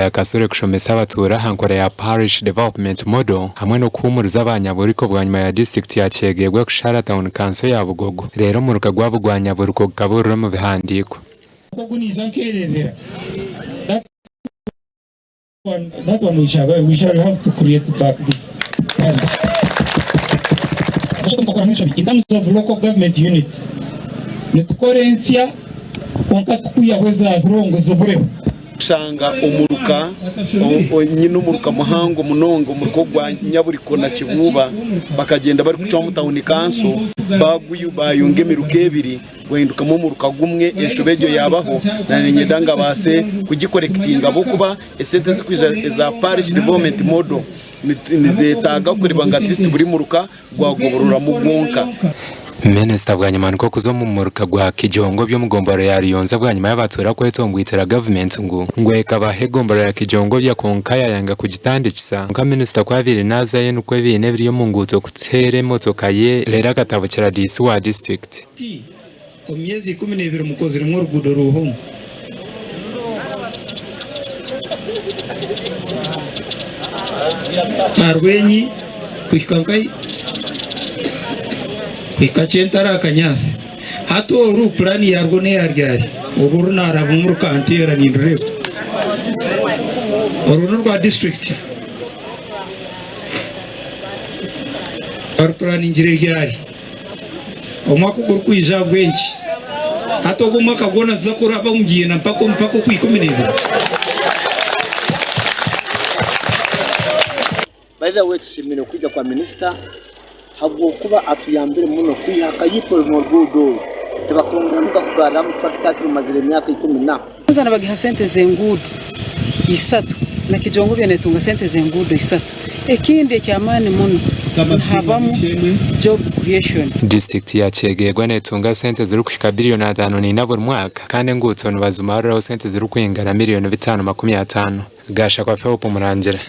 ya Kasule kushomesa abatuura aha nkora ya Parish Development Model hamwe n'okuhuumuriza aba Nyaburiko bwanyima ya disiturikiti ya Kyegegwa kushara tauni kanso ya Bugogo reero omuruka gwabo gwa Nyaburiko gukaburira omu bihandiiko. Ogu naija nkeereebera. That one, that one we shall, we shall have to create back this parish. In terms of local government units, nitukora ensya kwonka tikwihaho ezaazirweho ngu zibureho. Kushanga omuruka nyine omuruka muhango munonga omuruka ogwa Nyaburiko na Kibuuba bakagyenda barikucwamu tawuni kanso bayunga emiruka ebiri gwahindukamu omuruka gumwe enshobe egyo yabaho na niinyenda ngu abaase kugikorekitinga ahabw'okuba esente ezirikwija eza parish development model nizetaaga kureeba ngu atleast buri muruka gwagobororamu gwonka. Minisita bwanyima nikwo kuza omu muruka gwa Kijongo omu gombolola ya Ruyonza bwanyima y'abatuura kwetongwitira gavumenti ngu ngu ekabaha egombolola ya Kijongobya kwonka yayanga kugitandikisa. Kwonka minisita ku abaire naazayo nikwo ebiina ebiri omu nguuto kuteera emotoka ye reero akatabukira diisi wa disiturikiti. Omu myezi 12 mukoziremu oruguudo ruuha omu. Karwenyi kuhika nkahi? Kuhika Kyentare aha Kanyaasi. Hati oru puraani yaarwo n'eya ryari? Oru oru naarabamu rukanteera nindureeba. Oru n'orwa disiturikiti. Barupuraaningire ryari? Omwaka ogurikwija ahabw'enki? Hati ogu omwaka gwona nituza kuraba omu biina mpaka mpaka okwikumi n'ebiri. By the way tusiimire okwija kwa minisita habwokuba atuyambire muno kwiha akayipu omu ruguudo oru tibakongeramuga kugarramu tractor hati rumazire emyaka ikumi na. Kwanza nibagiha sente z'enguudo isatu na Kijongobya netunga sente z'enguudo isatu. Ekindi eky'amaani muno nihabamu job creation. Disiturikiti ya Kyegegwa netunga sente zirikuhika biriyoni 54 buri mwaka kandi enguuto nibazimariraho sente zirikwingana miriyoni 550. Gashakwa Philp Murangira.